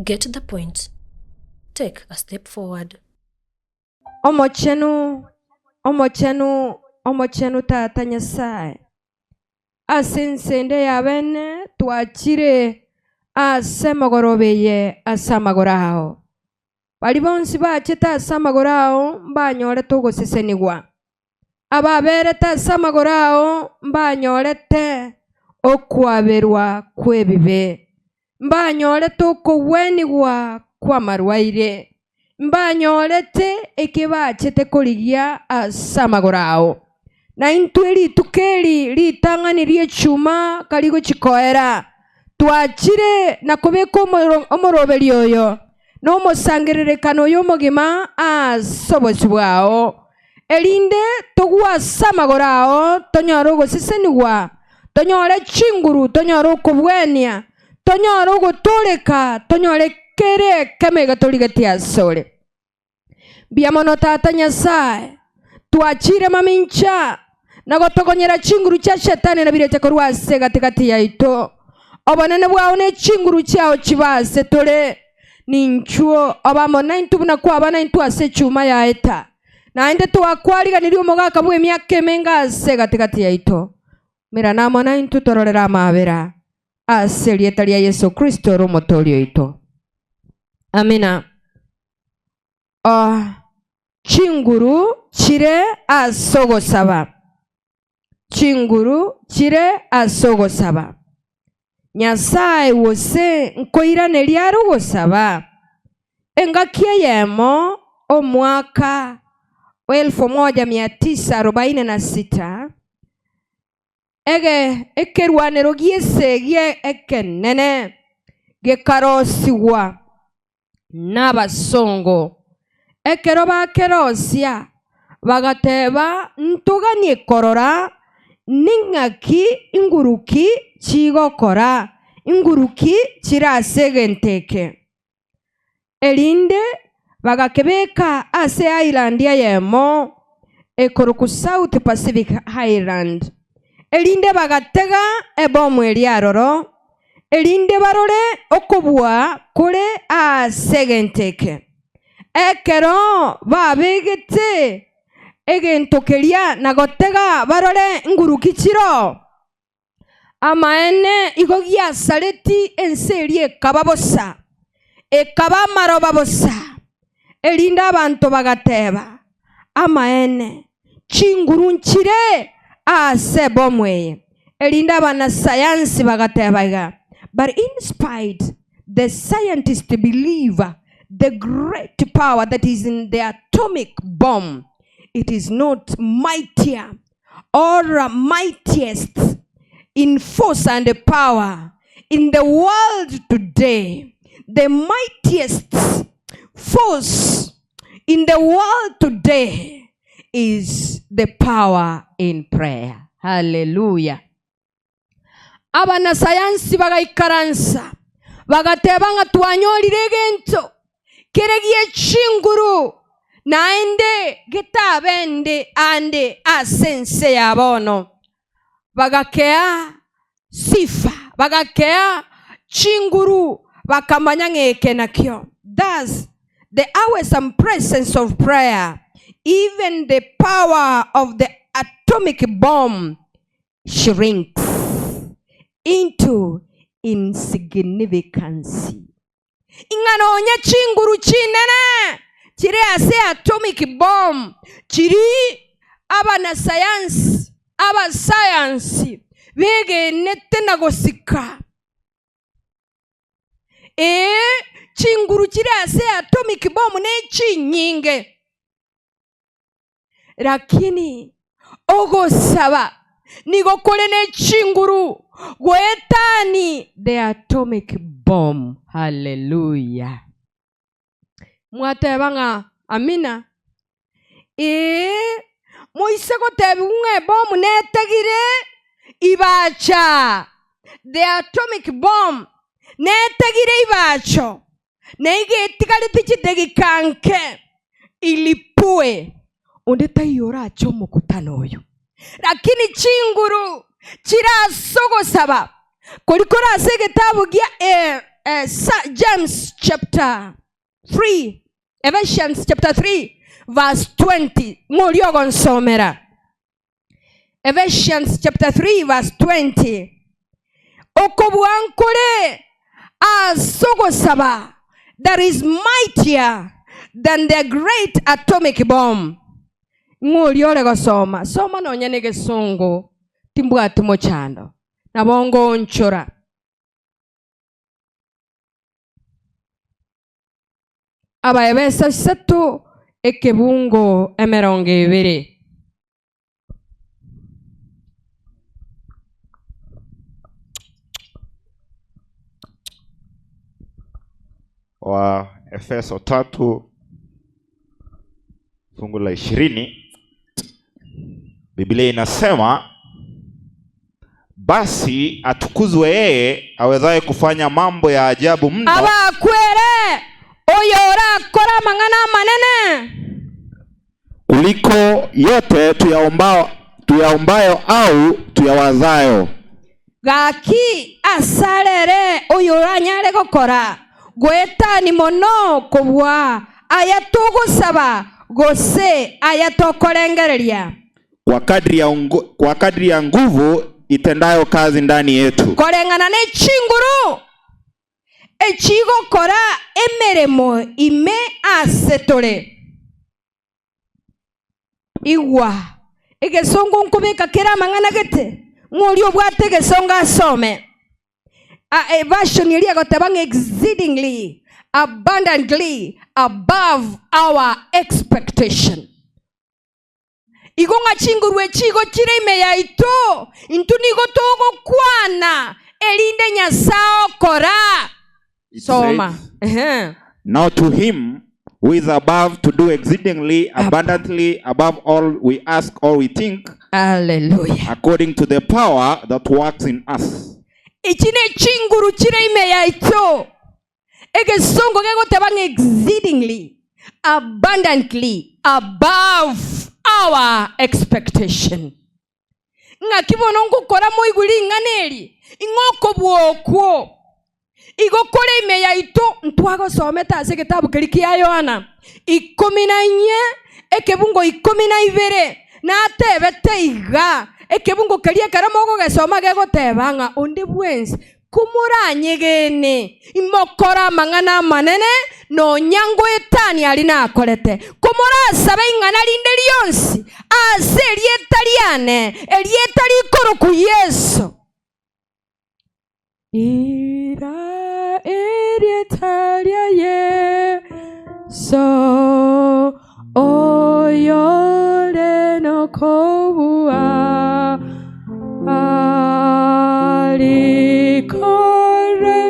Get the point. Take a step forward. Omochenu, omochenu, omochenu Tata Nyasae, ase ense ende ya bene twachire ase emegoroba eye ase amagoro ao. Baria bonsi bachete ase amagoro ao mbanyorete ogosesenigwa. Ababerete ase amagoro ao mbanyorete okwaberwa kw'ebibe, mbanyorete okogwenigwa kw'amarwaire, mbanyorete eke bachete korigia ase amagoro ao. Na intwe rituko eri ritang'ani ri'echuma karigochia koera, twachire na kobeka omoroberio oyo na omosangererekano oyo omogima ase obosio bwao, erinde togwe ase amagoro ao, tonyore ogosesenigwa, tonyore chinguru, tonyore okobwania, tonyore ogotooreka, tonyore kera ekemo egetorigetie asore. Mbuya mono Tata Nyasae, twachire mamincha na gotogonyera chinguru chia Shetani na birecha korwa ase egati-gati yaito. Obonene bwao ne chinguru chiao chibe ase tore. Ninchuo obe amo naintwe buna kwaba naintwe ase echuma yaeta. Naende twakwariganirie omogaka bw'emiaka emenge ase egati-gati yaito. Merana amo naintwe tororere amaabera ase erieta ria Yeso Kristo ore Omotoori oito. Amina. Chinguru chire ase ogosaba, chinguru chire ase ogosaba. Nyasae gose nkoiraneria are ogosaba? Engaki eyemo omwaka o elfu moja mia tisa arobaini na sita, ege ekerwanero gi'esegi ekenene gekarosigwa nabasongo. Ekero bakerosia, bagateba, Ntoganie korora ning'aki inguruki chigokora, inguruki chire ase egento eke. Erinde bagakebeka ase island eyemo ekorokwa South Pacific Island, erinde bagatega ebomu eria aroro, erinde barore okobua kore ase egento eke. Ekero babegete egento keria na gotega barore nguruki chiroo, Amaene igo giasareti ense eria ekaba bosa, ekaba amaroba bosa, erinde abanto bagateba, Amaene, chinguru nchire ase ebomu eye. Erinde abanasayansi bagateba iga, But in spite the scientists believe the great power that is in the atomic bomb, it is not mightier or mightiest in force and power in the world today, the mightiest force in the world today is the power in prayer. Hallelujah. Abanasayansi bagaikaransa, bagateba ng'a twanyorire egento kere gie chinguru, naende getabende ande ase ense ya bono. Bagakea sifa, bagakea chinguru, bakamanya ng'a eke nakio. Thus, the awesome presence of prayer, even the power of the atomic bomb shrinks into insignificancy. Ing'a nonya chinguru chinene chire ase atomic bomb chiri abanasayansi abasayansi begenete na gosika. Ee, chinguru chire ase atomic bomb nechinyinge. Lakini ogosaba nigo kore ne chinguru goetani the atomic bomb. Haleluya! Mwateba ng'a amina? Ee, moise gotebigwa ng'a ebomu netegire ibacha, the atomic bomb netegire ibacho, na iga etigareti chidegika nke ilipue, onde taiyo orache omokutano oyo. Lakini chinguru chire ase ogosaba koria kore ase egetabu gia. eh, James chapter 3, Ephesians chapter 3 verse 20, ng'oria ogonsomera. Ephesians chapter 3 verse 20. Okobua nkore ase ogosaba that is mightier than the great atomic bomb. Ng'oria ore gosoma, soma nonya negesongo, timbwati mochando, nabo ngonchora. Abaefeso isato, ekebungo emerongo ebere. Waefeso tatu fungu la 20, Biblia inasema basi atukuzwe yeye awezaye kufanya mambo ya ajabu mno Abakwere oyorakore amang'ana amanene. kuliko yote tuyaombao, tuyaombayo au tuyawazayo. Gaki asare ere oyoranyare gokora goetani mono kobua aya togosaba gose aya tokorengereria. Kwa kadri ya ungu, kwa kadri ya nguvu itendayo kazi ndani yetu. Koreng'ana ne chinguru echigokora emeremo ime ase tore. Igwa, egesongo nkobeka kere amang'ana gete, ng'a oria obwate egesongo asome. A, eversion eria egoteba ng'a exceedingly abundantly above our expectation. Igo ng'a chinguru echi igo chire ime yaito, intwe nigo togokwana, erinde Nyasae okora. It Soma. says, Ehe. Now to him who is above to do exceedingly abundantly above all we ask or we think, Haleluya. according to the power that works in us. Echi ne chinguru chire ime yaito. Egesongo gegoteba ng'a exceedingly abundantly above our expectation. Ng'aki bono ngokora moigwe ring'ana eri, ing'o okobua okwo igo kore ime yaito? Ntwagosomete ase egetabu keria kia Yohana ikomi na inye, ekebungo ikomi na ibere, natebete iga, ekebungo keria ekero mogogesoma gegoteba ng'a onde bwensi Komoranyegene, imokore amang'ana amanene, nonya ngoetania aria nakorete. Komorasabe ing'ana rinde rionsi ase erieta riane, erieta rikorokwa Yeso. Ira erieta ria Yeso, oyore nokobua. Arikore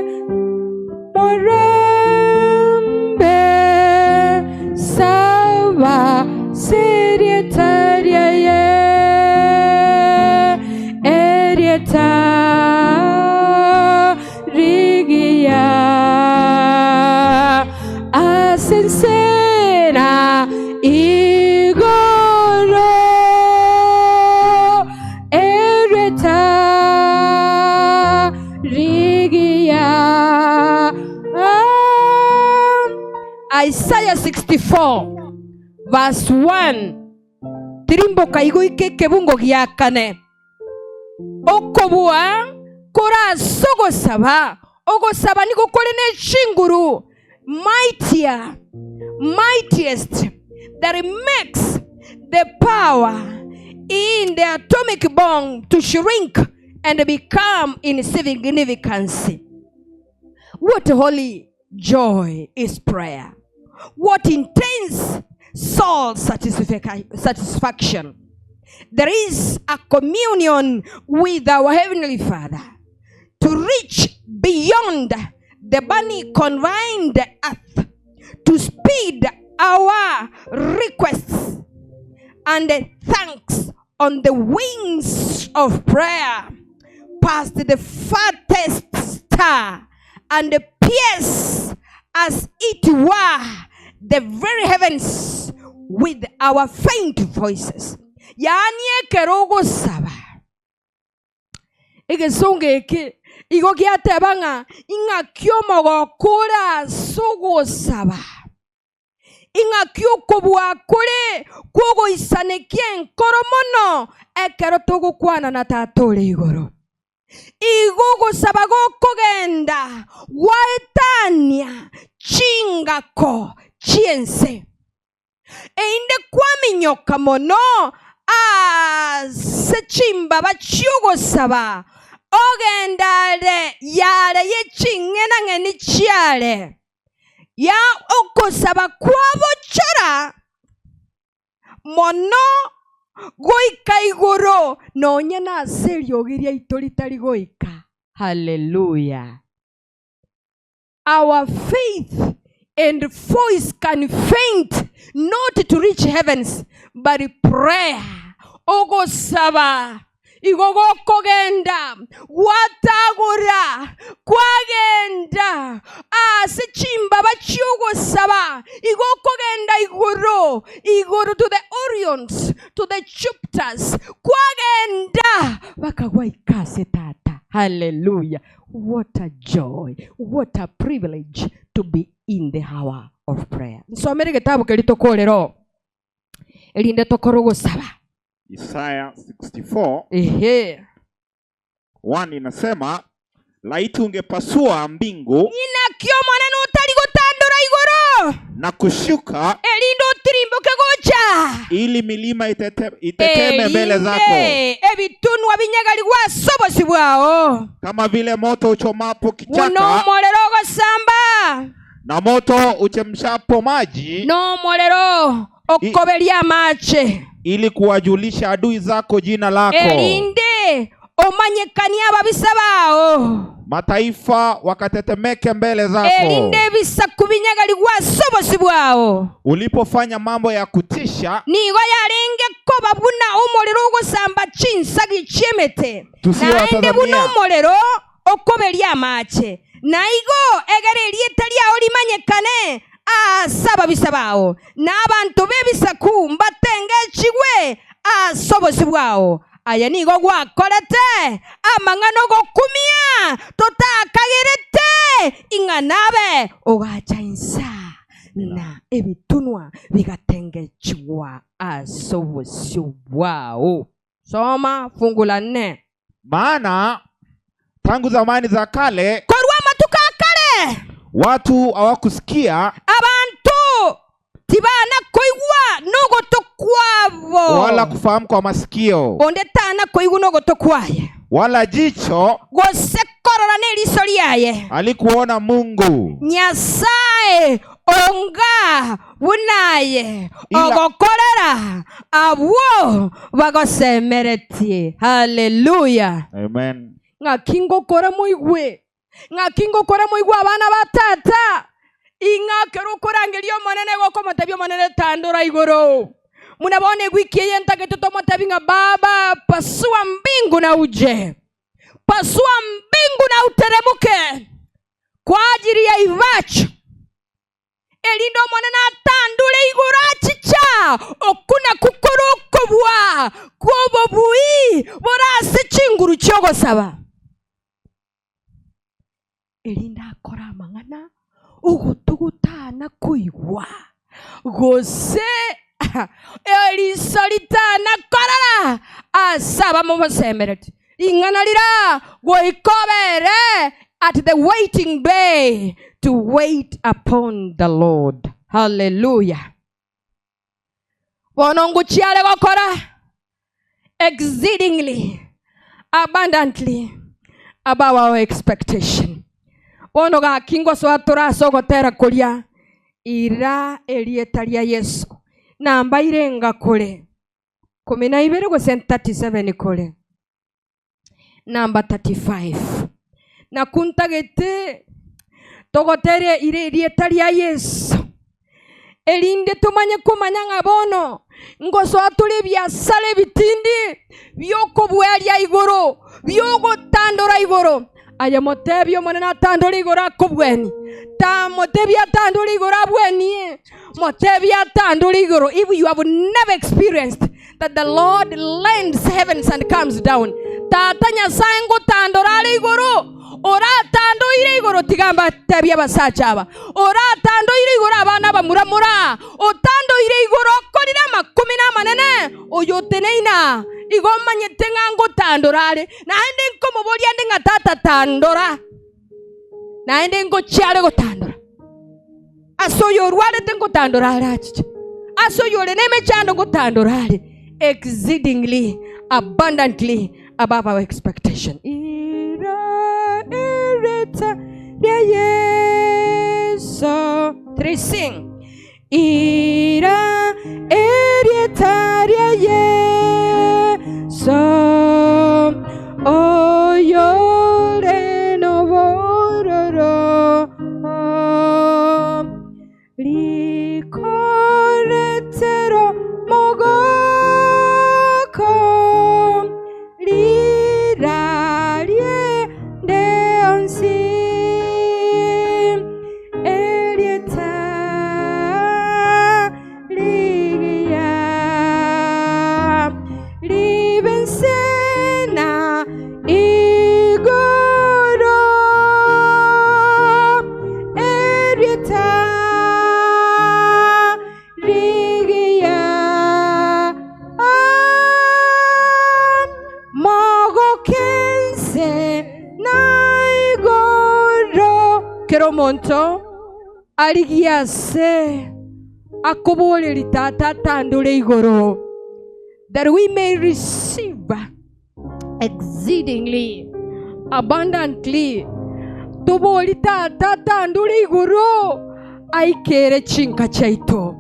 morembe, saba serieta riaye, erieta rigiya ase ense na igoro. Erieta rigiya. Isaiah 64 verse 1 tirimboka igoika ekebungo gia kane okobua kore ase ogosaba ogosaba nigo kore ne chinguru mightier mightiest that makes the power in the atomic bomb to shrink and become insignificant. What holy joy is prayer! What intense soul satisfaction! There is a communion with our Heavenly Father to reach beyond the bunny confined earth, to speed our requests and thanks on the wings of prayer past the farthest star and pierce as it were the very heavens with our faint voices. Yaani ekero ogosaba egesongo eke. Igo giateba ng'a ing'aki omogoko ore ase ogosaba, ing'aki okobua kore kw'ogoisanekia enkoro mono ekero togokwana na Tata ore igoro. Igo ogosaba gokogenda gwaetania chingako chi'ense. Erinde kwaminyoka mono ase chimbaba chi'ogosaba, ogende are yare ye ching'enang'eni chiare, ya ogosaba kwabochora mono goika igoro, nonya nase eriogi riaito ritari goika. Haleluya! Our faith and voice can faint not to reach heavens, but prayer, ogosaba, igo gokogenda gwatagora kwagenda ase chimbaba chi'ogosaba, igo okogenda igoro, igoro to the Orions, to the Jupiters, kwagenda baka gwaika ase Tata. Hallelujah. What a joy, what a privilege to be in the hour of prayer. Nsomere egetabu keria tokorera oo, erinde tokore ogosaba. Isaya 64 Ehe. 1 inasema laiti ungepasua mbingu Inaki Omonene otari gotandora igoro, na kushuka erinde otirimboke gocha, ili milima itete, iteteme mbele zako erinde ebitunwa binyegarigwe ase obosio bwao, kama vile moto uchomapo buna kichaka omorero ogosamba, na moto uchemshapo maji na omorero okoberia amache, ili kuwajulisha adui zako jina lako erinde omanyekanie ababisa bao, mataifa wakatetemeke mbele zako erinde ebisaku binyegarigwe ase obosio bwao. ulipofanya mambo ya kutisha Nigo yarenge koba buna omorero ogosamba chinsagi chi'emete, Tusiwatazamia. naende buna omorero okoberia amache. Na igo egere erieta riao rimanyekane ase ababisa bao, na abanto b'ebisaku mbatengechigwe ase obosio bwao. Aye nigo gwakorete amang'ana ogokumia, totakagerete ing'a nabe ogacha inse na ebitunwa bigatengechigwa ase obosio bwao. Soma fungu la nne. maana tangu zamani za kale Korwa amatuko a kare watu hawakusikia abanto tibana koigwa nogoto kwabo, wala kufahamu kwa masikio onde tana koigwa nogoto kwaye, wala jicho gose korora neriso riaye. alikuona Mungu Nyasae onga bunaye Ila- ogokorera abwo bagosemeretie. Haleluya. Amen. Ng'aki ngokora moigwe, ng'aki ngokora moigwe abana ba tata, ing'a ekero okorangeria Omonene gokomotebia Omonene tandora igoro. Buna bono ewiki eye ntagete tomotebi ng'a Baba pasua mbingu na uje, pasua mbingu na uteremuke kwa ajili ya ibacho, erinde Omonene atandore igoro achicha, okwo nakwo kore okobua kw'obobui bore ase chinguru chi'ogosaba, erinde akore amang'ana ogotugutana koigwa, gose eriso ritana korora ase abamomosemeretie. Ring'ana rira goika obere at the waiting bay to wait upon the Lord. Hallelujah. Bono ngochia are gokora exceedingly abundantly above our expectation. Bono gaki ngosoa tore ase ogotera koria ira erieta ria Yeso nambaire ngakore Kumi na ibere gose 37 kore namba 35 naku ntagete togotere ire erieta ria Yeso erinde tomanye komanya ng'a bono ngosoa tore ebiasara ebitindi bi'okobweria igoro bi'ogotandora igoro Aye motebie Omonene atandore igoro akobwanie. Tamotebie atandore igoro abwanie. Motebie atandore igoro. If you have never experienced that the Lord lends heavens and comes down, Tata Nyasae ngotandora are igoro, oratandoire igoro tiga mbatebie abasacha aba, oratandoire igoro abana abamura mura, otandoire igoro okorire amakumi na amanene, oyo oteneine aa, igo omanyete ng'a ngotandora are, naende nkomoboria nde ng'a tata tandora, naende ngochia are gotandora. Ase oyo orwarete ngotandora are achiche, ase oyo ore nemechando ngotandora are, exceedingly abundantly above our expectation. Ira erieta ria Yeso. Three sing. Ira erieta ria Yeso, oyore nobororo, rikoretero mogoko, rirarie nde onsi. Erieta rigiya ribe inse na igoro. Erieta rigiya mogoke inse na igoro. Kera omonto arigie ase akoboreria Tata atandore igoro, that we may receive exceedingly abundantly. Tobori Tata atandore igoro aikere chinka chiaito.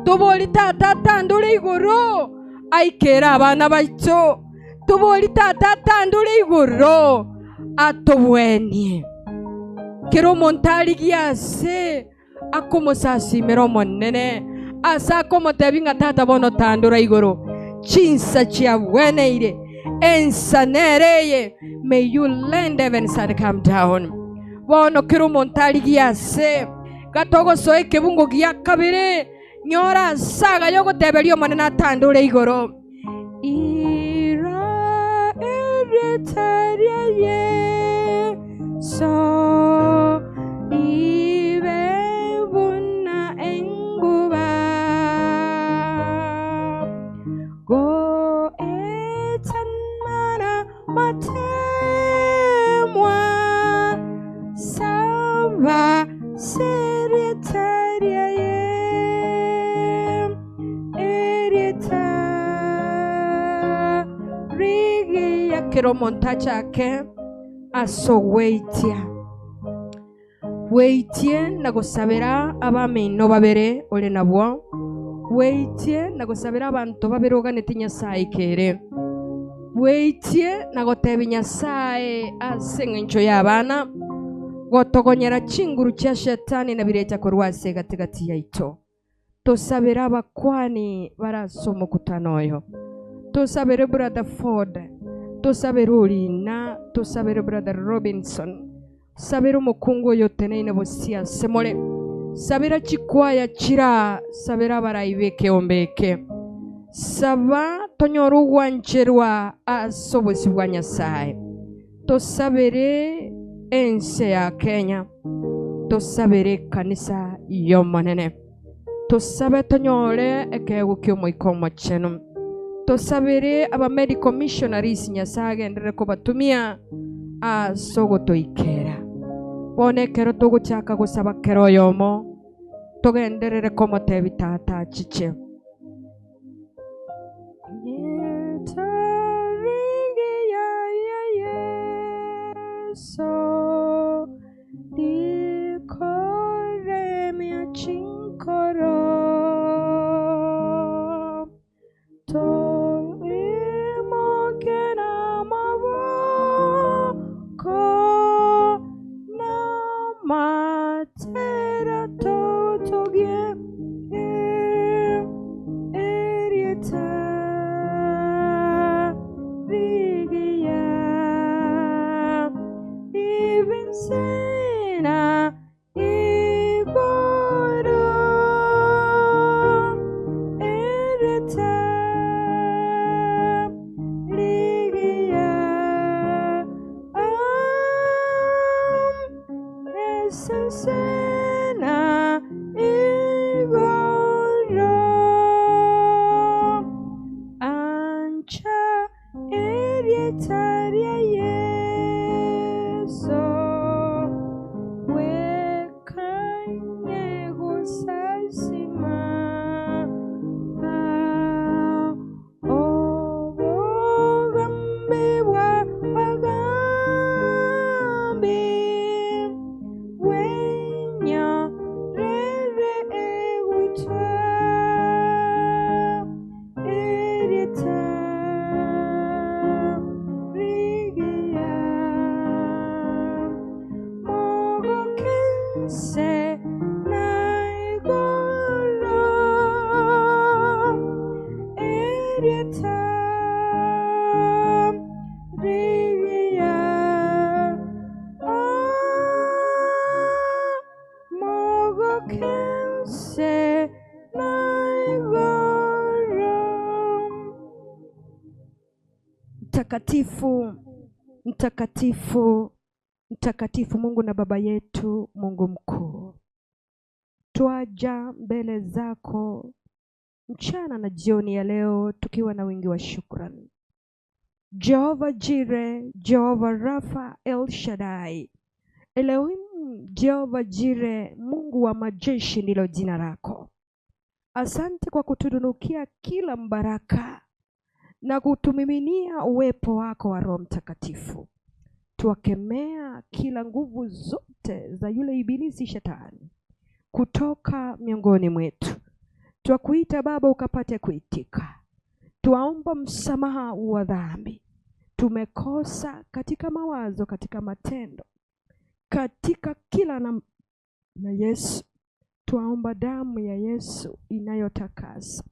Tobori Tata atandore igoro aikere abana baito. Tobori Tata atandore igoro atobwenie. Kera omonto arigie ase akomosasimera Omonene, ase akomotebia ng'a Tata bono tandora igoro, chinsa chiabweneire, ensa nere eye, may you lend heavens and come down. Bono kera omonto arigie ase gatogosoa ekebungo gia kabere, Nyora ase agaya ogoteberia Omonene atandore igoro. Ira erieta ria Yeso ribe buna enguba, goetanana matemwa, saba serieta riaye, erieta rigiya. Kera omonto achake ase ogweitia, bweitie na gosabera abamino babere ore nabwo, bweitie na gosabera abanto babere oganeti Nyasae aikere, bweitie na gotebia Nyasae ase engencho y'abana, gotogonyera chinguru chia Shetani na birecha korwa ase egati-gati yaito. Tosabere abakuani bare ase omokutano oyo. Tosabere Brother Ford, tosabere Orina, tosabere Brother Robinson, sabera omokungu oyo oteneine bosio ase more, sabera chikwaya chiraa, sabera abarai b'ekeombe eke. Saba tonyore ogwancherwa ase obosio bwa Nyasae. Tosabere ense ya Kenya, tosabere ekanisa y'Omonene, tosabe tonyore ekeegwa ki'Omoika Omochenu, tosabere abamedical missionaries Nyasae agenderere kobatumia ase ogotoikera. Bono ekero togochaka gosaba kera oyomo, togenderere komotebia Tata achiche. Erieta rigiya ribe inse na igoro. Erieta rigiya. Ase na igoro, ancha erieta ria Yeso, bwekanye gosasima. Obogambi bw'abagambi bwenyorere egutwa, erieta rigiya. Mogoke inse na igoro, erieta rigiya. Ah, mogoke inse na igoro. Mtakatifu, mtakatifu, mtakatifu Mungu na Baba yetu, Mungu mkuu, twaja mbele zako mchana na jioni ya leo tukiwa na wingi wa shukrani. Jehova Jire, Jehova Rafa, El Shaddai, Elohim, Jehova Jire, Mungu wa majeshi ndilo jina lako. Asante kwa kutudunukia kila mbaraka na kutumiminia uwepo wako wa Roho Mtakatifu. Tuwakemea kila nguvu zote za yule ibilisi shetani kutoka miongoni mwetu. Twakuita Baba ukapate kuitika. Twaomba msamaha wa dhambi. Tumekosa katika mawazo, katika matendo, katika kila namna. Yesu, twaomba damu ya Yesu inayotakasa,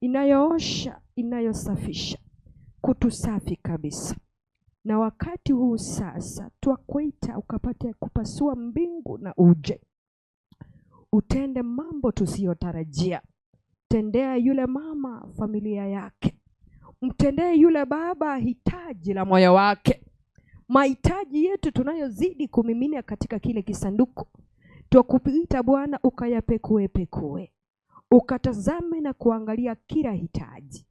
inayoosha, inayosafisha, kutusafi kabisa. Na wakati huu sasa twakuita ukapate kupasua mbingu na uje utende mambo tusiyotarajia. Tendea yule mama familia yake, mtendee yule baba hitaji la moyo wake. Mahitaji yetu tunayozidi kumimina katika kile kisanduku, twakuita Bwana ukayapekue pekue, ukatazame na kuangalia kila hitaji.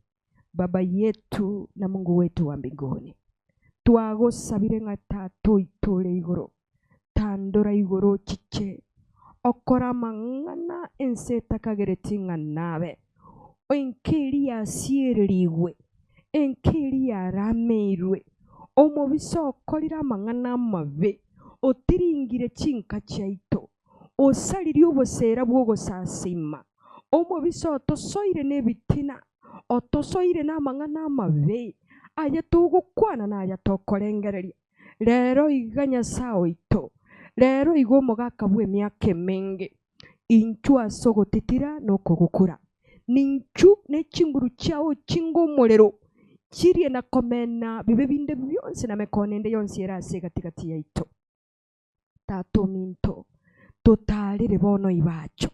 Baba yetu na Mungu wetu wa mbinguni, twagũcabire ng'a Tata oito ore igoro, tandora igoro ochiche, okora amang'ana ense etakagereti ng'a nabe, enka eria yasiererigwe, enka eria yarameirwe, omobisa okorire amang'ana amabe, otiringire chinka chiaito, osaririe obosera bw'ogosasima, omobisa otosoire nebitina, otosoire namang'ana amabe, aye togokwana na aya tokorengereria. Rero iga Nyasae oito, rero iga omogaka bw'emiaka emenge, inchuo ase ogotitira na okogokura, ninchu ne chinguru chiao chinga omorero, chirie na komena bibe binde bionsi na mekono ende yonsi ere ase egatigati yaito. Tata ominto, totarere bono ibacho.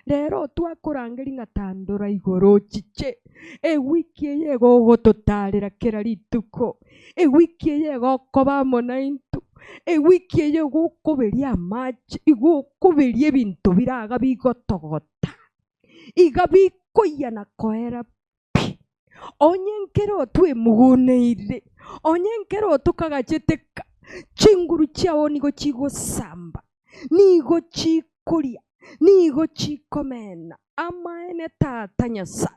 Rero twakorangeria ng'a tandora igoro ochiche, ewiki eye egogototarera kera rituko, ewiki eye egokoba amo naintwe, ewiki eye egokoberia amache, igokoberia ebinto biraga bigotogota, iga bikoyia na koera pi. Onye nkero twemuguneire, onye nkero tokagacheteka, chinguru chiao nigo chigosamba, nigo chikoria, nigo chikomena. Amaene Tata Nyasae,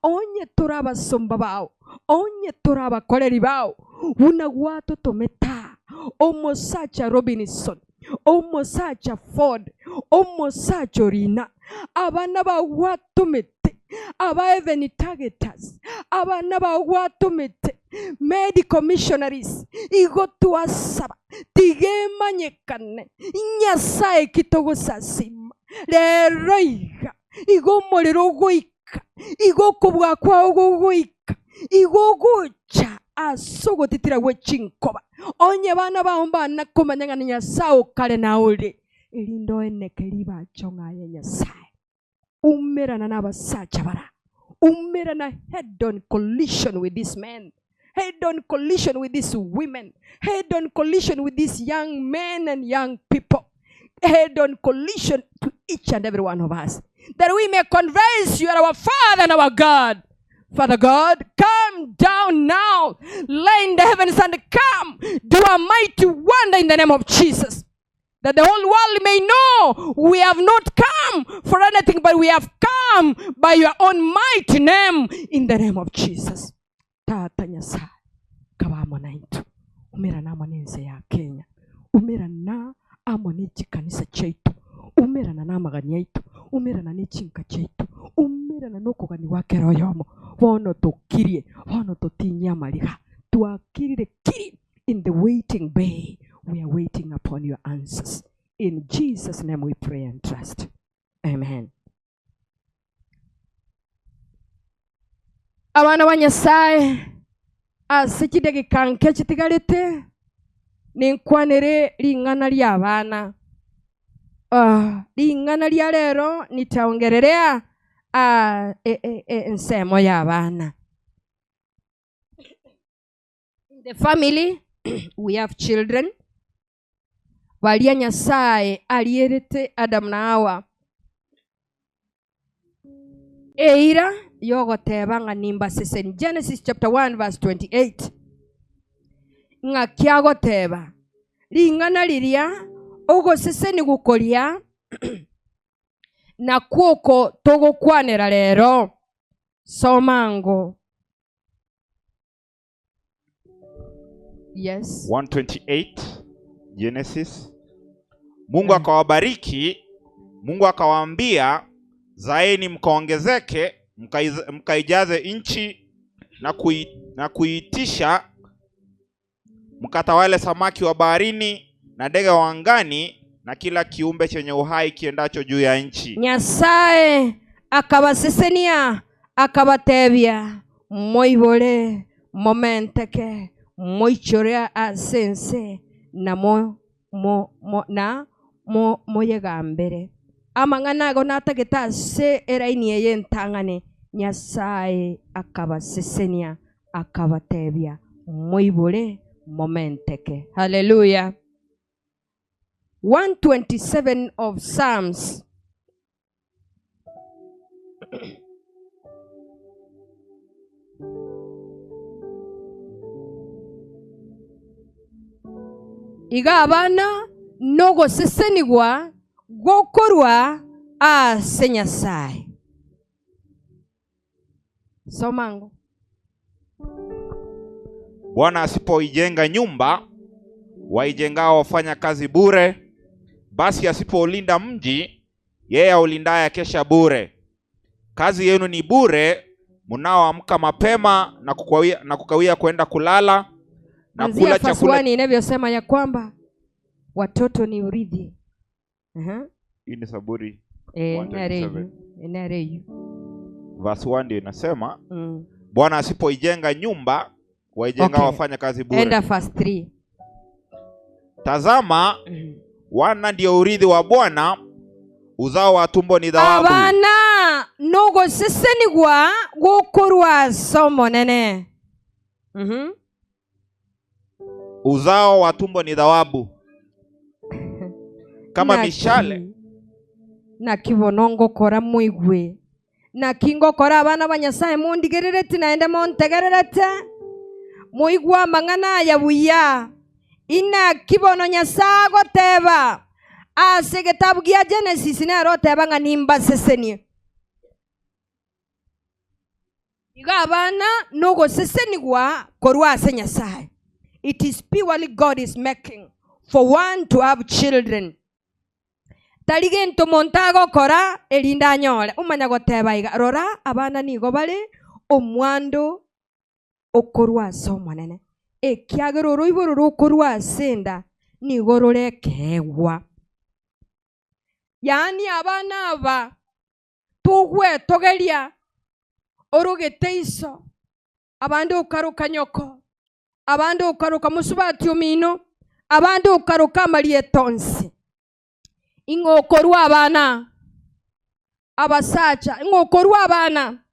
onye tore abasomba bao, onye tore abakoreri bao, buna gwatotometa omosacha Robinson, omosacha Ford, omosacha Orina, abana bao gwatomete, aba Heaven Targeters, abana bao gwatomete, medical missionaries, igo twasaba, tiga emanyekane, Nyasae ki togosasima, rero iga, igo omorero ogoika, igo okobua kwao gogoika, igo ogocha ase ogotitira gwe chinkoba, onye bana bao mbana komanya ng'a Nyasae okare naore, erinde oeneke ribacho ng'a aye Nyasae. Umerana na abasacha bara, umerana head on collision with these men, head on collision with these women, head on collision with these young men and young people. head on collision to each and every one of us, that we may confess you are our Father and our God. Father God, come down now, lay in the heavens and come, do a mighty wonder in the name of Jesus. That the whole world may know we have not come for anything, but we have come by your own mighty name, in the name of Jesus. Tata Nyasae, kaba amo naintwe, umerana amo nense ya Kenya, umerana amo ne chikanisa chiaito, umerana namagani aito, umerana ne chinka chiaito, umerana nokogania gwa kera oyomo. Bono tokirie, bono totinyie amariga, twakirire kiri in the waiting bay, we are waiting upon your answers. In Jesus name we pray and trust. Amen. Abana ba Nyasae, ase chidageka nke chitigarete, ninkwanere ring'ana ri'abana. Ah, ring'ana ria rero nitaongererea ah, e, e, e, ensemo y'abana. In the family we have children baria Nyasae arierete Adamu na Hawa eira yogoteba ng'a nimbaseseni. Genesis chapter 1 verse 28 ng'aki agoteba ring'ana riria ogosesenigwa koria nakwo oko togokwanera rero. Soma ango. Yes. 128 Genesis. Mungu akawabariki, Mungu akawaambia, zaeni mkaongezeke, mkaijaze nchi na kui, na kuitisha, mkatawale samaki wa baharini na ndege wa angani na kila kiumbe chenye uhai kiendacho juu ya nchi. Nyasae akabasesenia, akabatebia, Moibore, momenteke, moichore ase ense, na mo, mo, mo, na mo, moyegambere. Amang'ana ago natagete ase eraini eye entang'ani. Nyasae akabasesenia, akabatebia, Moibore, momenteke. Haleluya! 127 of Psalms. Iga abana nogosesenigwa gokorwa ase Nyasae. Soma ango. Bwana asipoijenga nyumba, waijengao wafanya kazi bure. Basi asipoulinda mji, yeye aulindaye akesha bure. Kazi yenu ni bure, mnaoamka mapema na kukawia, na kukawia kwenda kulala na Anzia kula verse chakula. 1 inavyosema ya kwamba watoto ni urithi. Aha. Hii ni Zaburi Eh, 127. inareyu. Inareyu. Verse 1 ndio inasema Mm. Bwana asipoijenga nyumba, waijengao Okay. wafanya kazi bure. Enda verse 3. Tazama, wana ndio urithi wa Bwana, uzao wa tumbo ni thawabu. Abana nogosesenigwa gokorwa ase Omonene. Mhm. Uzao wa tumbo ni thawabu kama Naki- mishale Naki bono ngokora moigwe. Naki ngokora abana ba Nyasaye mondigerereti naende montegererete. Moigwe amang'ana aya buya. Inaki bono Nyasaye agoteba ase egetabu gia Genesis nere oteba ng'a nimbasesenie. Igo abana nogosesenigwa korwa ase Nyasaye. It is purely God is making for one to have children. Tari gento monto agokora erinde anyore. Omanya goteba iga, rora abana nigo bare omwando okorwa ase Omonene, ekiagera oroiboro rokorwa ase enda nigo rore ekeegwa. Yaani abana aba togwetogeria orogete iso, abande okaroka nyoko, abande okaroka mosubati omino, abande okaroka amarieta onsi. Ing'o okorua abana? Abasacha, ing'o okorua abana?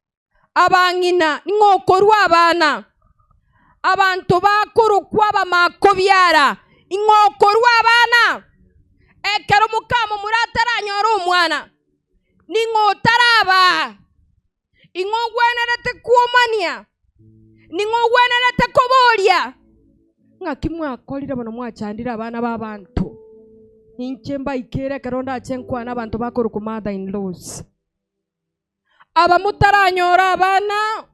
Abang'ina, ing'o okorua abana? Abanto bakorokwa abamakobiara, ing'o okorua abana? Ekero mokamomura ataranyora omwana, ning'o otarabaa? Ing'o ogwenerete kwomania? Ning'o ogwenerete koboria? Ng'aki mwakorire bono mwachandire abana b'abanto? Inche mbaikere ekero ndache nkwane abanto bakorokwa mother in laws. Aba motaranyora abana,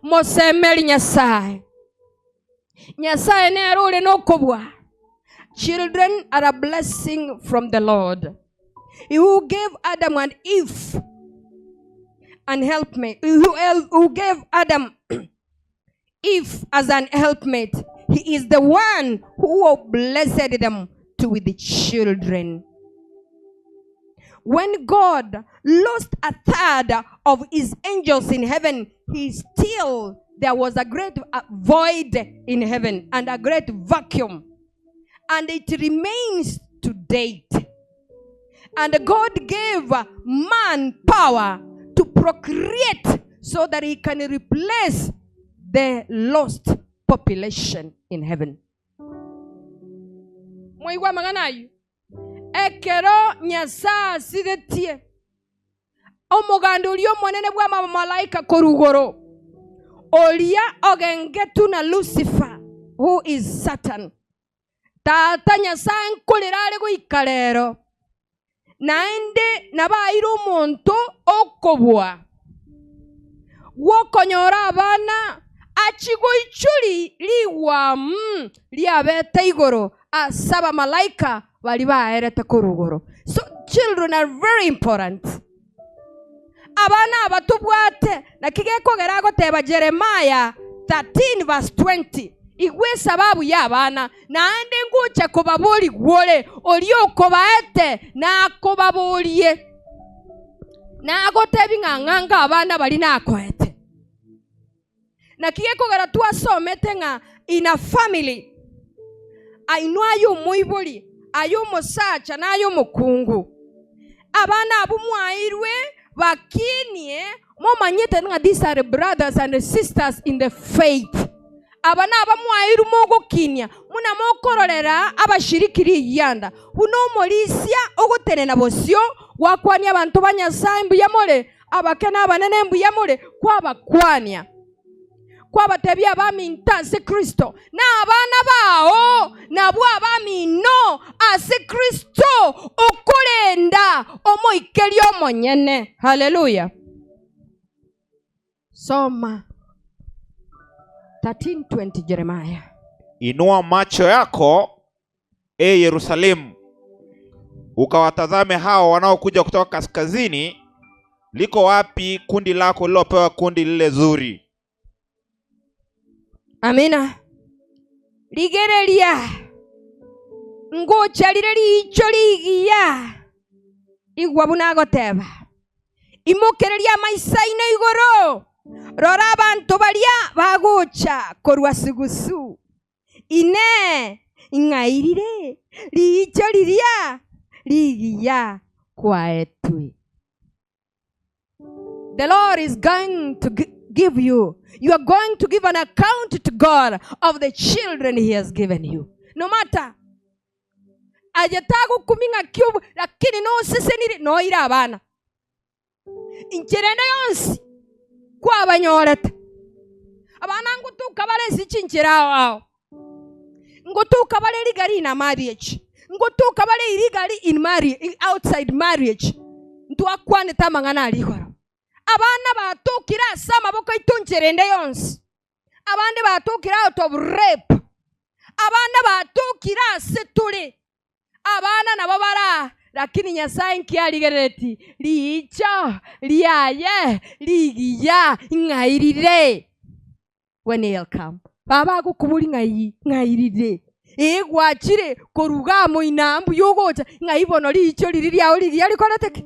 mosemeri Nyasae. Nyasae nere ore nokobua. Children are a blessing from the Lord. He who gave Adam and Eve an helpmate, he who, who gave Adam Eve as an helpmate, he is the one who blessed them to with the children. When God lost a third of his angels in heaven, he still there was a great uh, void in heaven and a great vacuum. And it remains to date. And God gave man power to procreate so that he can replace the lost population in heaven. Mwaigwa amang'ana ayio? Ekero Nyasae asiretie omoganda oria omonene bw'abamalaika korwa igoro, oria ogengetwe na Lucifer, who is Satan, Tata Nyasae nkorera are goika rero, naende nabaeire omonto okobua gw'okonyora abana achie goichoria rigwamu riabete igoro ase abamalaika baria baerete korwa igoro. So children are very important. Abana aba tobwate, naki gekogera agoteba Jeremiah 13 verse 20, Igwa esababu y'abana, naende ngocha kobaborigwa ore, oria okobaete nakobaborie. Nagotebi ng'a ng'ange abana baria nakoete. Naki gekogera twasomete ng'a in a family, inwe aye omoibori, aye omosacha na aye omokungu, abana abwo mwaeirwe bakinie momanyete ng'a these are brothers and sisters in the faith. Aba naba mwaeirwe mogokinia, buna mokororera abashiriki rigianda, buna omorisia ogotenena bosio gwakwania abanto ba Nyasae mbuya more, Abake na abanene mbuya more kwabakwania, kwabatebia abaminto ase Kristo, na abana bao nabwo abamino ase Kristo, okorenda omoikeria omonyene. Haleluya! Soma 13:20 Jeremiah. Inua macho yako e Yerusalemu, ukawatazame hao wanaokuja kutoka kaskazini. Liko wapi kundi lako lililopewa kundi lile zuri? Amina. Rigereria, ngocha rire riicho rigiya, igwa buna agoteba, Imokereria amaiso aino igoro, rora abanto baria bagocha korwa sugusu. Inee! Ing'airire riicho riria rigiya kwaetwe? The Lord is going to give you, you are going to give an account to God of the children he has given you. No matter aye tagokumi ng'aki obo, lakini nosesenire noire abana. Inchera ende yonsi kwabanyorete. Abana ngotuka bare ase chinchera ao ao, ngotuka bare rigari in a marriage, ngotuka bare illegally in marriage, outside marriage. Ntwakwanete amang'ana aria igoro. Abana batukire ase amaboko aito nchera ende yonsi. Abande batukire out of rape. Abana batukire ase tore. Abana nabo bara, lakini Nyasae nki arigerereti? Riicho riaye rigiya ng'ai rire? When he'll come. Baba agokobori ng'ai ng'ai rire? Ee gwachire koruga amo ina mbuya ogocha ng'ai bono riicho riria riao rigiya rikorete ki?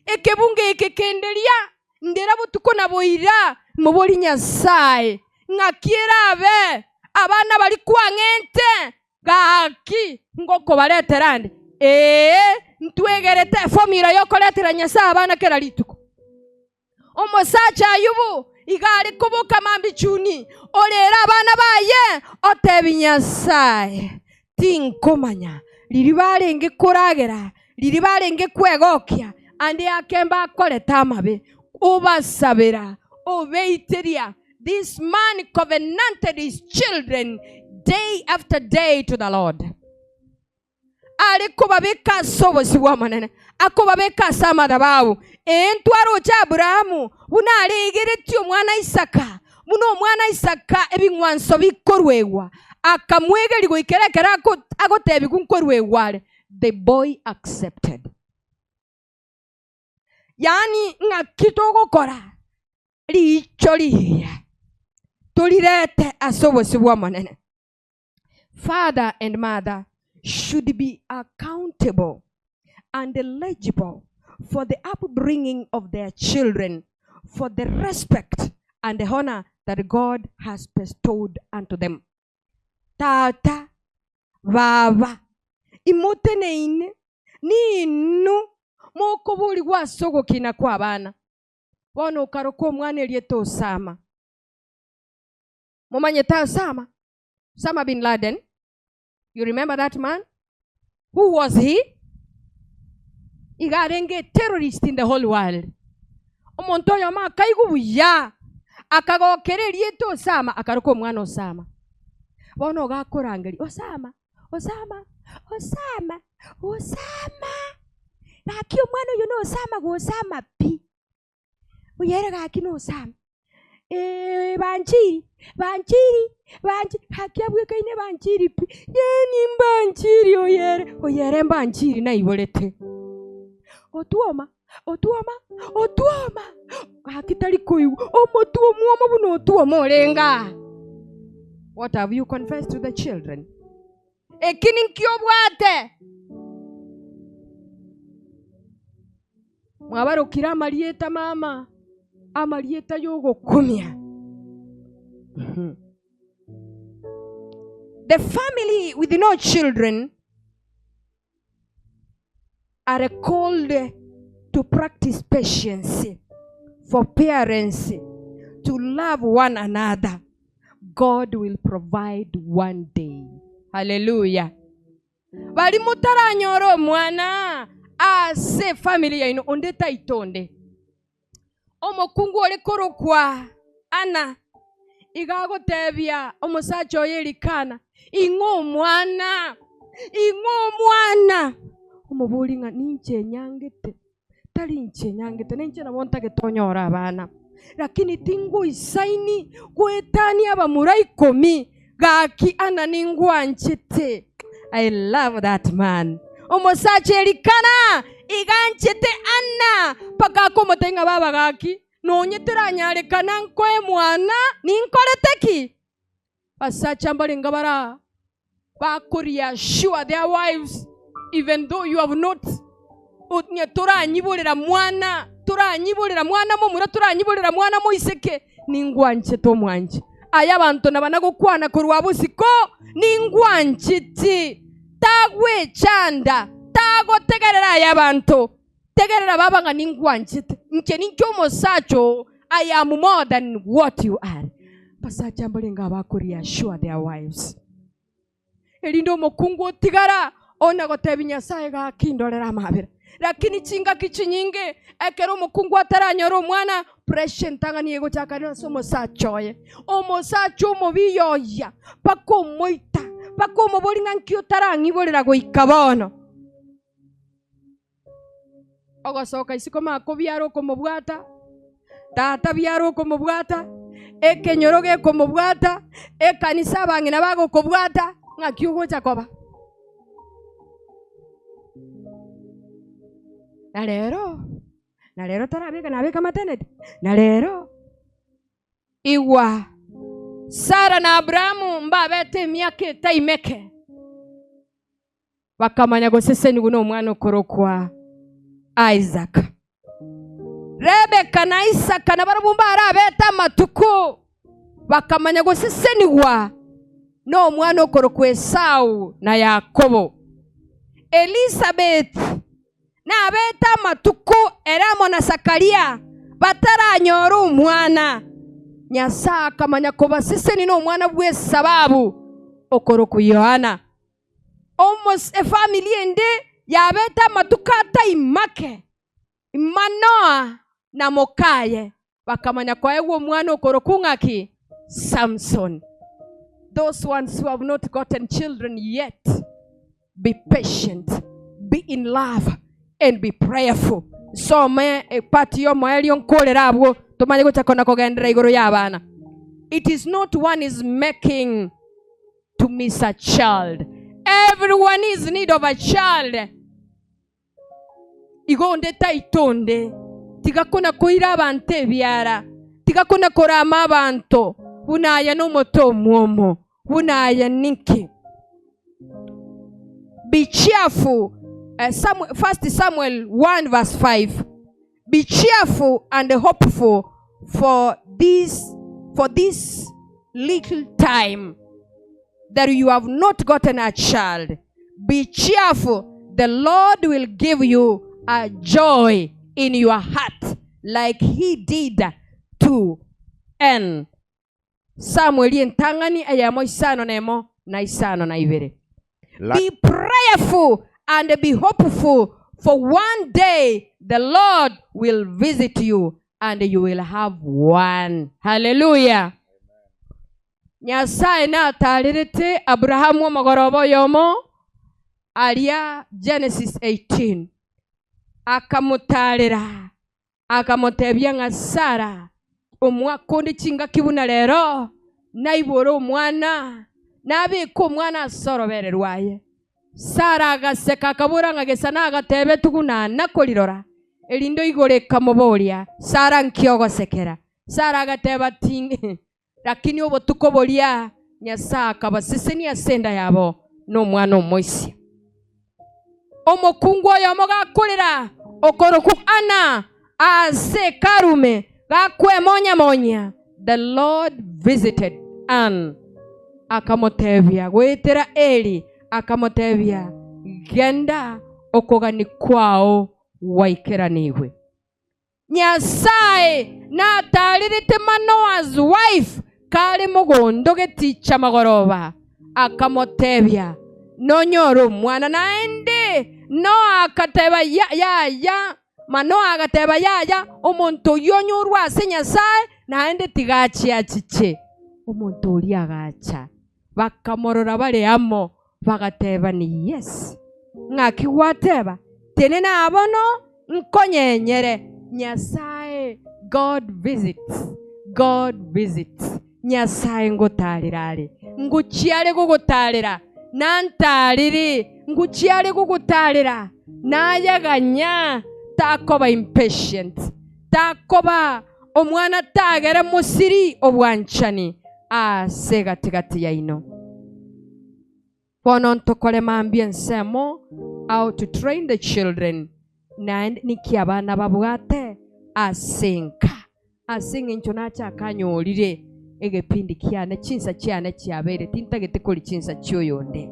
Ekebungo eke kende ria ndera botuko na boira mobori Nyasae ng'aki erabe abana baria kwang'ente Gaki ngokobaretera ande, ee, ntwegerete efomira y'okoretera Nyasae abana kera rituko. Omosacha Ayubu iga are koboka mambia chuni, orere abana baye, otebi Nyasae, Tinkomanya. Riria barenge koragera, riria barenge kwegokia, ande ake mbakorete amabe, obasabera, obeiteria. This man covenanted his children day after day to the Lord. Are kobabeka ase obosio bw'Omonene, akobabeka ase amadhabahu. Ee, ntwaroche Abrahamu buna aregeretie omwana Isaka, buna omwana Isaka ebing'wanso bikoruegwa, akamwegeria goikera ekero agotebigwa nkoruegwa are. The boy accepted. Yaani ng'aki togokora riicho riiya torirete ase obosio bw'Omonene. Father and mother should be accountable and eligible for the upbringing of their children for the respect and the honor that God has bestowed unto them. Tata, baba, imoteneine ninwe mokoborigwa ase ogokina kw'abana. Bono okaroka omwana erieta Osama. Momanyete Osama? Osama bin Laden. You remember that man? Who was he? Iga arenge a terrorist in the whole world. Omonto oyomo akaigwa buya, akagokera erieta Osama, akaroka omwana Osama. Bono iga akorangeria, Osama, Osama, Osama, Osama! Gaki omwana oyo na Osama gosama pi. Oyere gaki nosame, Ee, banchiri, banchiri, banchi gaki abwekaine banchiri pi, yaani mbanchiri oyere, oyere mbanchiri naiborete. Otwoma, otwoma, otwoma, gaki tari koigwa, omotwe omwomo buna otwoma orenge aa. What have you confessed to the children? Eki ninki obwate? Mwabarokire amarieta mama, amarieta y'ogokumia. The family with no children are called to practice patience, for parents to love one another. God will provide one day. Hallelujah. Baria motaranyore omwana ase efamiri yaino, onde taita onde. Omokungu ore korokwa Ana iga agotebia omosacha oye Elikana, Ing'o omwana, ing'o omwana. Omobori ng'a ninche nyangete, tari inche nyangete, ninche nabo ntagete onyore abana, lakini tingoisaini goetania abamura ikomi, gaki Ana ningwanchete. I love that man. Omosacha Elikana iga anchete Ana mpaka akomotebia ng'a baba gaki nonye teranyarekana nkoe mwana ninkorete ki? Abasacha mbarenge bara bakoreassure their wives even though you have not onye toranyiborera mwana toranyiborera mwana momura toranyiborera mwana moiseke ningwanchete omwanche. Aye abanto naba nagokwana korwa bosiko ningwancheti tagwechanda tagotegerera aye abanto tegerera baba ng'a ningwanchete inche ninche omosacha oo I am more than what you are. Abasacha mbarenge abakoreassure their wives erinde omokungu otigara ona gotebia Nyasaye gaki ndorere amabera. Lakini chingaki chinyinge ekero omokungu ataranyora omwana pressure entang'ani egochaka ase omosacha oye. Omosacha omobiya oya mpaka omoita mpaka omoboria ng'a nki otarang'iborera goika bono. Ogosoka isiko makobiara okomobwata, tata biara okomobwata, ekenyoro gekomobwata, ekanisa abang'ina bagokobwata, ng'aki ogocha koba? Na rero, na rero tarabeka nabeka maternity, na rero igwa Sara na Abrahamu mbabete emiaka etaimeke. Bakamanya gosesenigwa nomwana okorokwa Isaka. Rebeka na Isaka nabarabwo mbarabete amatuko, bakamanya gosesenigwa nomwana okorokwa Esau na Yakobo. Elisabeti nabete amatuko ere amo na Zakaria bataranyora omwana. Nyasae akamanya kobasesenia nomwana bw'esababu okorokwa Yohana. Omos efamiri ende yabete amatuko atai make, Manoa na mokaye bakamanya koegwa omwana okorokwa ng'aki? Samson. Those ones who have not gotten children yet, be patient, be in love and be prayerful. Nsome epart y'omoerio nkorere abwo tomanye gocha kona kogenderera igoro y'abana. It is not one is making to miss a child. Everyone is need of a child. Igo onde taito onde, tiga kona koira abanto ebiara, tiga kona korama abanto buna aye nomote omwomo, buna aye ninki. Be cheerful, eh, Samuel, 1 Samuel 1 verse 5. Be cheerful and hopeful for this, for this little time that you have not gotten a child. Be cheerful, the Lord will give you a joy in your heart like he did to Anne. Samueli entang'ani eyemo isano nemo na isano na ibere. Be prayerful and be hopeful, for one day the Lord will visit you and you will have one. Haleluya! Nyasae natarerete Abrahamu omogoroba oyomo aria Genesis 18, akamotarera Akamotebia ng'a Sara, omwaka onde chingaki buna rero, naibore omwana, nabeke omwana ase orobere rwaye. Sara agaseka, akabora ng'a gesa nagatebetwe buna nakorirora. Erinde igoro ekamoboria, Sara, nki ogosekera? Sara agateba, Ting Lakini obotuko boria Nyasae akabasesenia ase enda yabo nomwana omoisia. Omokungu oyomo gakorera okorokwa Ana ase Hekalu ime, gakwemonya-monya, the Lord visited Ann, akamotebia goetera Eli, akamotebia, Genda, okogania kwao gwaikeranigwe. Nyasae natarerete Manoah's wife kare mogondo geticha magoroba, akamotebia, Nonyore omwana. Naende Noa agateba, Yaya. Manoa agateba, Yaya, omonto oyio onyorwe ase Nyasae, naende tiga achie achiche. Omonto oria agacha, bakamorora bare amo, Bagatebania, Yes, ng'aki gwateba? Tenena aa bono, nkonyenyere. Nyasae, God visits, God visits. Nyasae ngotarera are. Ngochia are gogotarera, nantarire. Ngochia are gogotarera, naye ganya. Takoba impatient, takoba omwana tagere mosiri obwanchani ase egati-gati yaino. Bono ntokore mambia ensemo how to train the children naende niki abana babwate ase enka. Ase eng'encho nache akanyorire egepindi kiane chinsa chiane chiabeire tintagete koria chinsa chioyonde.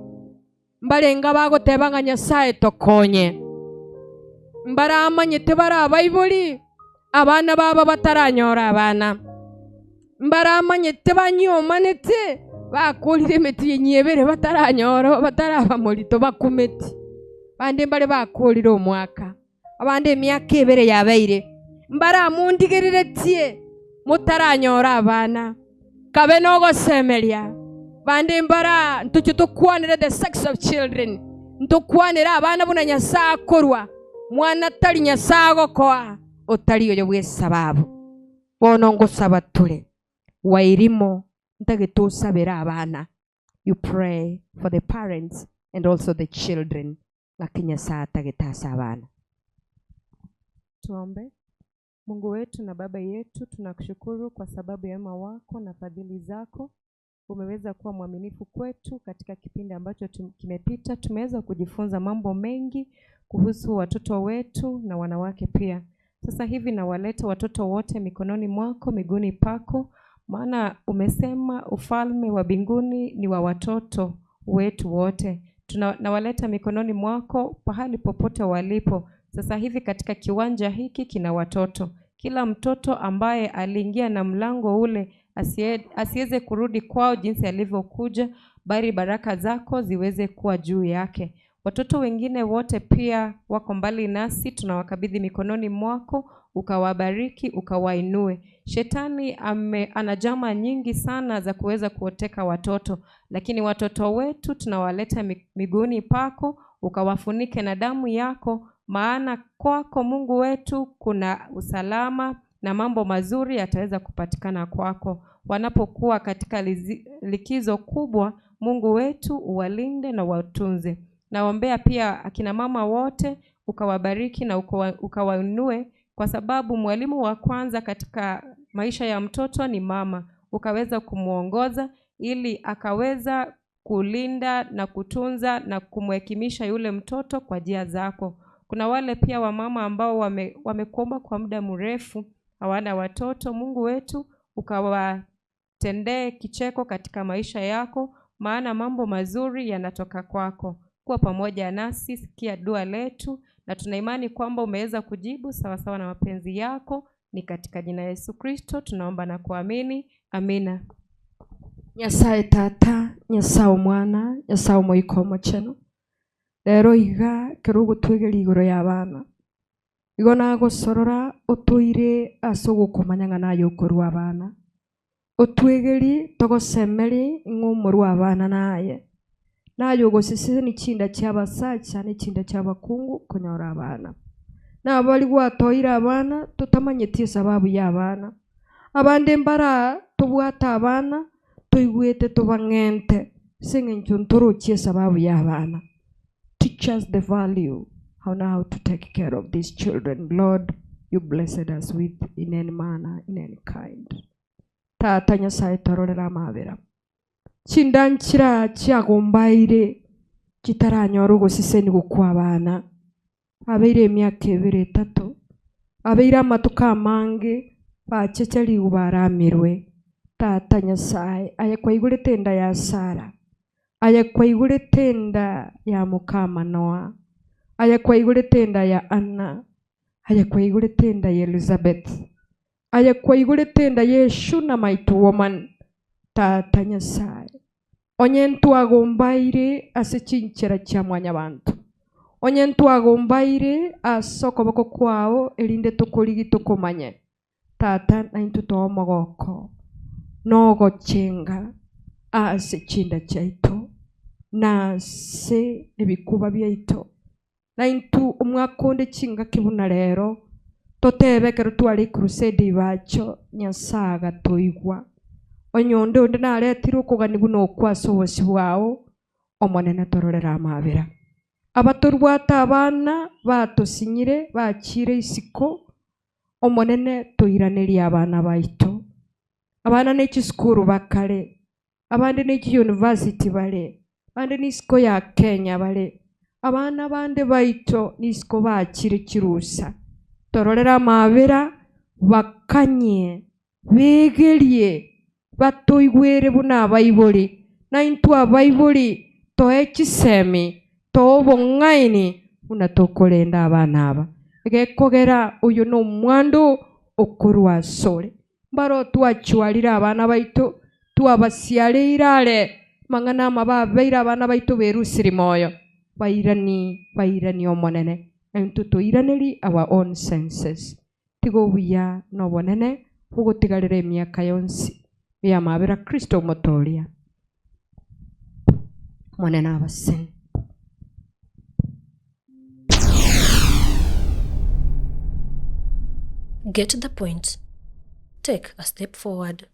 Mbarenge abagoteba ng'a Nyasae tokonye. Mbaramanyete bare abaibori abana babo bataranyora abana. Mbaramanyete banyiomanete bakorire emetienyi ebere bataranyora bataraba morito bakumeti. Bande mbare bakorire omwaka, abande emiaka ebere yabeire. Mbaramondigereretie motaranyora abana. Kabe nogosemeria. Bande mbara ntoche tokwanere the sex of children, ntokwanere abana buna Nyasae akorwa. Mwana tari Nyasae agokoa, otari oyo bw'esababu. Bono ngosaba tore Wairimu ntagete osabere abana, you pray for the parents and also the children ng'aki Nyasae atagete ase abana. Tuombe. Mungu wetu na Baba yetu, tunakushukuru kwa sababu ya wema wako na fadhili zako. Umeweza kuwa mwaminifu kwetu katika kipindi ambacho kimepita. Tumeweza kujifunza mambo mengi kuhusu watoto wetu na wanawake pia. Sasa hivi nawaleta watoto wote mikononi mwako, miguuni pako, maana umesema ufalme wa mbinguni ni wa watoto wetu wote. Nawaleta mikononi mwako pahali popote walipo. Sasa hivi katika kiwanja hiki kina watoto. Kila mtoto ambaye aliingia na mlango ule asiweze kurudi kwao jinsi alivyokuja. Bali baraka zako ziweze kuwa juu yake. Watoto wengine wote pia wako mbali nasi, tunawakabidhi mikononi mwako, ukawabariki, ukawainue. Shetani ame, ana jama nyingi sana za kuweza kuoteka watoto, lakini watoto wetu tunawaleta miguuni pako, ukawafunike na damu yako, maana kwako Mungu wetu kuna usalama na mambo mazuri yataweza kupatikana kwako. Wanapokuwa katika lizi, likizo kubwa, Mungu wetu uwalinde na uwatunze. Naombea pia akina mama wote ukawabariki na ukawainue, kwa sababu mwalimu wa kwanza katika maisha ya mtoto ni mama. Ukaweza kumwongoza ili akaweza kulinda na kutunza na kumhekimisha yule mtoto kwa njia zako. Kuna wale pia wamama ambao wame, wamekuomba kwa muda mrefu hawana watoto. Mungu wetu ukawatendee kicheko katika maisha yako, maana mambo mazuri yanatoka kwako. Kuwa pamoja nasi, sikia dua letu, na tuna imani kwamba umeweza kujibu sawasawa na mapenzi yako. Ni katika jina Yesu Kristo tunaomba na kuamini, amina. Nyasaye Tata, Nyasaye Omwana, Nyasaye Omoika Omochenu, rero iga ekero ogotwegeria igoro y'abana, igo nagosorora otoire ase ogokomanya ng'a naye okorua abana. Otwegerie togosemerie ng'a omorua abana naye. Naye ogosesenia chinda chi'abasacha ne chinda chi'abakungu konyora abana. Nabari gwatoeire abana totamanyeti esababu y'abana. Abande mbara tobwate abana toigwete tobang'ente ase eng'encho ntorochi esababu y'abana. Teach us the value on how to take care of these children Lord you blessed us with in any manner in any kind. Tata Nyasaye tororere amabera. Chinda nchira chiagombaire chitaranyora ogoseseniwa kw'abana. Abeire emiaka ebere etato, abeire amatuko amange bachecherigwe baramirwe. Tata Nyasae, aye kwaigorete enda ya Sara, aye kwaigorete enda ya moka Manoa, aye kwaigorete enda ya Anna, aye kwaigorete enda ya Elizabeth, Aye kwaigorete enda y'Eshunamite woman, Tata Nyasae, onye ntwagombaire ase chinchera chia mwanyabanto, onye ntwagombaire ase okoboko kwao erinde tokorigie tokomanye, Tata, naintwe toe omogoko na ogochenga ase chinda chiaito na ase ebikuba biaito. Naintwe omwaka onde chingaki buna rero, totebe ekero tware ecrusade ibacho, Nyasae agatoigwa. Onye onde onde naretire okogania buna okwo ase obosio bwao, Omonene tororere amabera. Abatorwate abana batosinyire bachiire isiko, Omonene toiranerie abana baito. Abana ne chisukuru bakare, abande ne chiyunivasiti bare, abande nisiko ya Kenya bare, abana bande baito nisiko bachire chirusa. Tororere amabera, bakanyie, begerie, batoigwere buna abaibori, naintwe abaibori toe chisemi, toe obong'aini buna tokorenda abana aba. Egekogera oyo nomwando okorwa asore. Mbaro twachwarire abana baito, twabasiareire are amang'ana amabe abeire abana baito berusiri moyo. Bairani, bairani Omonene, na intwe toiraneri our own senses. Tiga obuya na obonene bogotigarera emiaka yonsi y'amabera Kristo Omotoria. Omonene abaseni. Get the point. Take a step forward.